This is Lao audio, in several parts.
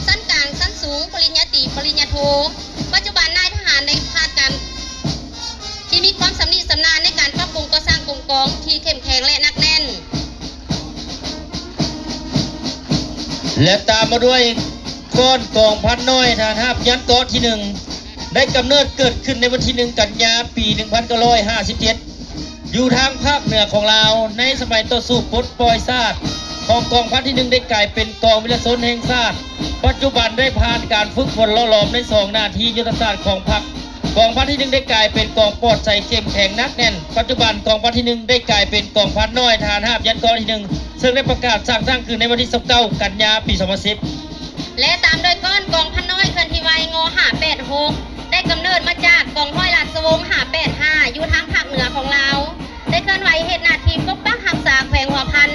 ຊັ້ນກາງ, ຊັ້ນສູງ, ປະລິນຍາຕີ, ປະລິນຍາໂທ. ປັດຈຸບັນນາຍທະຫານໄດ້ຜ່ານການ ທີ່ມີຄວາມຊຳນິຊຳນານໃນການປັບປຸງກໍ່ສ້າງກົມກອງທີ່ເຂັ້ມແຂງ ແລະ ໜັກແໜ້ນ. ແລະ ຕາມມາດ້ວຍກ້ອນກອງພັນນ້ອຍທະຫານຮາບຍານເກາະທີໜຶ່ງ ໄດ້ກຳເນີດເກີດຂຶ້ນໃນວັນທີໜຶ່ງ ກັນຍາ ປີໜຶ່ງພັນເກົ້າຮ້ອຍຫ້າສິບເຈັດ ຢູ່ທາງພາກເໜືອຂອງລາວ. ໃນສະໄໝຕໍ່ສູ້ປົດປ່ອຍຊາດຂອງກອງພັນທີໜຶ່ງ ໄດ້ກາຍເປັນກອງວິລະຊົນແຫ່ງຊາດ. ປັດຈຸບັນໄດ້ຜ່ານການຝຶກຝົນຫຼໍ່ຫຼອມໃນສອງໜ້າທີ່ຍຸດທະສາດຂອງພັກ. ກອງພັນທີໜຶ່ງ ໄດ້ກາຍເປັນກອງປອດໃສເຂັ້ມແຂງໜັກແໜ້ນ. ປັດຈຸບັນກອງພັນທີໜຶ່ງ ໄດ້ກາຍເປັນກອງພັນນ້ອຍທະຫານຮາບຍານເກາະທີໜຶ່ງ ເຊິ່ງໄດ້ປະກາດສ້າງຕັ້ງຂຶ້ນໃນວັນທີຊາວເກົ້າ ກັນຍາ ປີສອງພັນສິບ. ແລະ ຕາມດ້ວຍກ້ອນກອງພັນນ້ອຍເຄື່ອນທີ່ໄວ ງ ຫ້າແປດຫົກ ໄດ້ກຳເນີດມາຈາກກອງຮ້ອຍລາຊະວົງ ຫ້າແປດຫ້າ ຢູ່ທາງພາກເໜືອຂອງລາວ ໄດ້ເຄື່ອນໄຫວເຮັດໜ້າທີ່ປົກປັກຮັກສາແຂວງຫົວພັນ,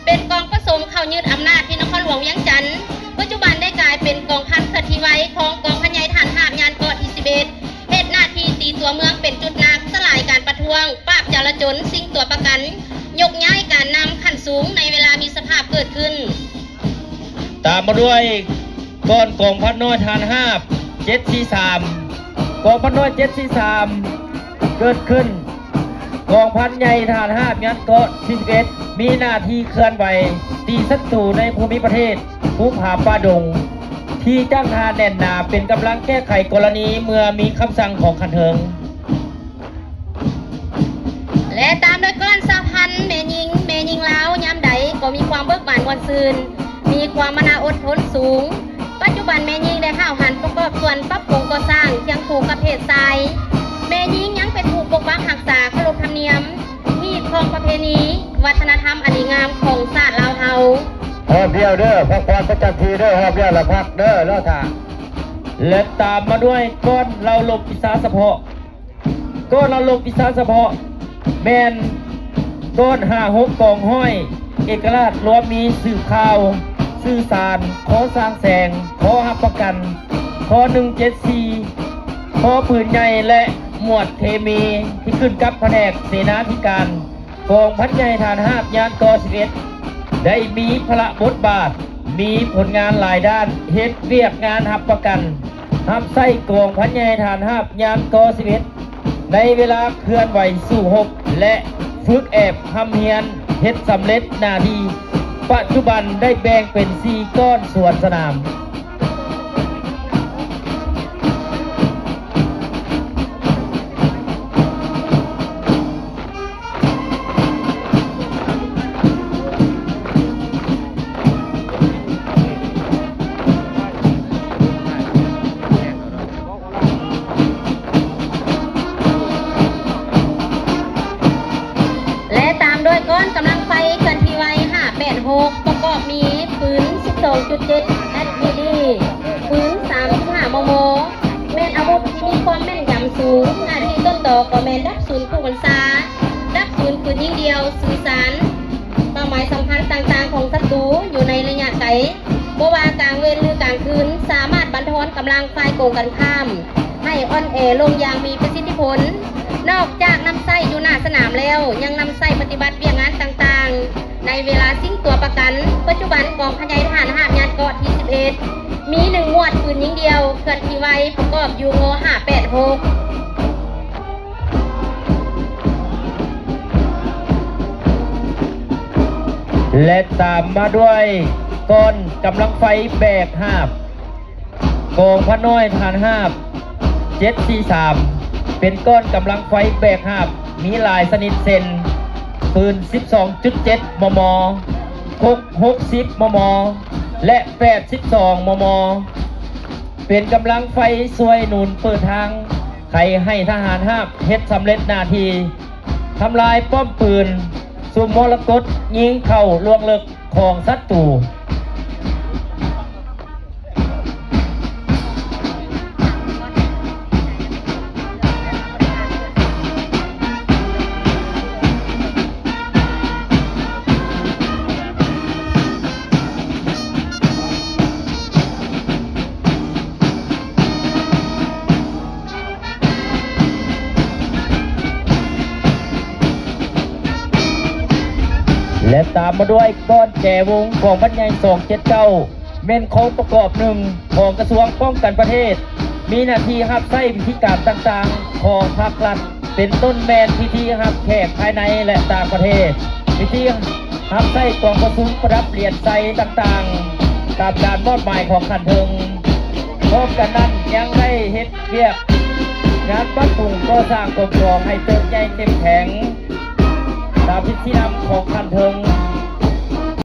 ເປັນກອງປະສົມເຂົ້າຍຶດອຳນາດທີ່ນະຄອນຫຼວງວຽງຈັນ. ປັດຈຸບັນໄດ້ກາຍເປັນກອງພັນເຄື່ອນທີ່ໄວຂອງກອງພັນໃຫຍ່ທະຫານຮາບຍານເກາະທີສິບເອັດ ເຮັດໜ້າທີ່ຕີຕົວເມືອງເປັນຈຸດໜັກ, ສະຫຼາຍການປະທ້ວງ, ປາບຈາລະຈົນ, ຊິງຕົວປະກັນ, ຍົກຍ້າຍການນຳຂັ້ນສູງໃນເວລາມີສະພາບເກີດຂຶ້ນ. ຕາມມາດ້ວຍກ້ອນກອງພັນນ້ອຍທະຫານຮາບເຈັດສີ່ສາມ. ກອງພັນນ້ອຍເຈັດສີ່ສາມ ເກີດຂຶ້ນ ກອງພັນໃຫຍ່ທະຫານຮາບຍານເກາະທີສິບເອັດ ມີໜ້າທີ່ເຄື່ອນໄຫວ ຕີສັດຕູໃນພູມິປະເທດ ພູຜາປ່າດົງ ທີ່ຈັກໜາແໜ້ນໜາ ເປັນກຳລັງແກ້ໄຂກໍລະນີເມື່ອມີຄຳສັ່ງຂອງຂັ້ນເທິງ. ແລະ ຕາມດ້ວຍກ້ອນສະຫະພັນແມ່ຍິງ. ແມ່ຍິງລາວຍາມໃດກໍມີຄວາມເບີກບານມ່ວນຊື່ນ, ມີຄວາມມານາອົດທົນສູງ. ປັດຈຸບັນແມ່ຍິງໄດ້ຫ້າວຫັນປະກອບສ່ວນປັບປຸງກໍ່ສ້າງຄຽງຄູ່ກັບເພດຊາຍ. ແມ່ຍິງຍັງເປັນຜູ້ປົກປັກຮັກສາເຄົາລົບທຳນຽມ ຮີດຄອງປະເພນີ ວັດທະນະທຳອັນດີງາມຂອງຊາດລາວເຮົາ. ຮອບດຽວເດີ້ ພັກຜ່ອນປະຈຳທີ່ເດີ້ ຮອບດຽວລະພັກເດີ້ ລໍຖ້າ. ແລະ ຕາມມາດ້ວຍກ້ອນເຫຼົ່າລົບວິຊາສະເພາະ. ກ້ອນເຫຼົ່າລົບວິຊາສະເພາະ ແມ່ນກ້ອນຫ້າຫົກກອງຮ້ອຍ ເອກະລາດ ລວມມີສືບຂ່າວ, ສື່ສານ, ຂໍສ້າງແສງ, ຂໍຮັບປະກັນ, ຂໍໜຶ່ງເຈັດສີ່, ຂໍປືນໃຫຍ່ ແລະ ໝວດເຄມີ ທີ່ຂຶ້ນກັບພະແນກເສນາທິການ ກອງພັນໃຫຍ່ທະຫານຮາບຍານເກາະສິບເອັດ ໄດ້ມີພາລະບົດບາດ, ມີຜົນງານຫຼາຍດ້ານ, ເຮັດວຽກງານຮັບປະກັນ ຮັບໃຊ້ກອງພັນໃຫຍ່ທະຫານຮາບຍານເກາະສິບເອັດ ໃນເວລາເຄື່ອນໄຫວສູ້ຮົບ ແລະ ຝຶກແອບຮ່ຳຮຽນ ເຮັດສຳເລັດໜ້າທີ່. ປັດຈຸບັນໄດ້ແບ່ງເປັນສີ່ກ້ອນສວນສະໜາມ. ແລະ ຕາມດ້ວຍກ້ອນກຳລັງໄຟເຄື່ອນທີ່ໄວ ຫ້າແປດຫົກ ປະກອບມີປືນ ສິບສອງຈຸດເຈັດ ແອັດ ບີ ດີ ປືນ ສາມສິບຫ້າ ມມ ແມ່ນອາວຸດທີ່ມີຄວາມແມ່ນຢຳສູງ. ໜ້າທີ່ຕົ້ນຕໍກໍແມ່ນດັບສູນຜູ້ບັນຊາ, ດັບສູນປືນຍິງດ່ຽວ, ສື່ສານເປົ້າໝາຍສຳຄັນຕ່າງໆຂອງສັດຕູຢູ່ໃນໄລຍະໄກ. ບໍ່ວ່າກາງເວັນ ຫຼື ກາງຄືນ, ສາມາດບັນທອນກຳລັງຝ່າຍກົງກັນຂ້າມ ໃຫ້ອ່ອນແອລົງຢ່າງມີປະສິດທິຜົນ. ນອກຈາກນຳໃຊ້ຢູ່ໜ້າສະໜາມແລ້ວ, ຍັງນຳໃຊ້ປະຕິບັດວຽກງານຕ່າງໆ ໃນເວລາຊິງຕົວປະກັນ. ປັດຈຸບັນກອງພັນໃຫຍ່ທະຫານຮາບຍານເກາະທີສິບເອັດ ມີໜຶ່ງໝວດປືນຍິງດ່ຽວ ເຄື່ອນທີ່ໄວ ປະກອບຢູ່ ງ ຫ້າແປດຫົກ. ແລະ ຕາມມາດ້ວຍກ້ອນກຳລັງໄຟແບກຫາບ. ກອງພັນນ້ອຍທະຫານຮາບເຈັດສີ່ສາມ ເປັນກ້ອນກຳລັງໄຟແບກຫາບ ມີຫຼາຍຊະນິດເຊັ່ນ ປືນ ສິບສອງຈຸດເຈັດ ມມ, ກົກ ຫົກສິບ ມມ ແລະ ແປດສິບສອງ ມມ ເປັນກຳລັງໄຟຊ່ວຍໜູນເປີດທາງໄຂໃຫ້ທະຫານຮາບເຮັດສຳເລັດໜ້າທີ່ ທຳລາຍປ້ອມປືນ ຊຸມມໍລະກົດຍິງເຂົ້າລວງເລິກ ຂອງສັດຕູ. ແລະ ຕາມມາດ້ວຍກ້ອນແຈວົງຂອງບັນໃຫຍ່ສອງເຈັດເກົ້າ ແມ່ນໂຄງປະກອບໜຶ່ງຂອງກະຊວງປ້ອງກັນປະເທດ, ມີໜ້າທີ່ຮັບໃຊ້ພິທີການຕ່າງໆຂອງພາກລັດ, ເປັນຕົ້ນແມ່ນພິທີຮັບແຂກພາຍໃນ ແລະ ຕ່າງປະເທດ, ພິທີຮັບໃຊ້ກອງປະຊຸມປະດັບຫຼຽນໄຊຕ່າງໆ ຕາມການມອບໝາຍຂອງຂັ້ນເທິງ. ພ້ອມກັນນັ້ນຍັງໄດ້ເຮັດວຽກງານປັບປຸງກໍ່ສ້າງກົມກອງໃຫ້ເຕີບໃຫຍ່ເຂັ້ມແຂງ ຕາມທິດຊີ້ນຳຂອງຂັ້ນເທິງ.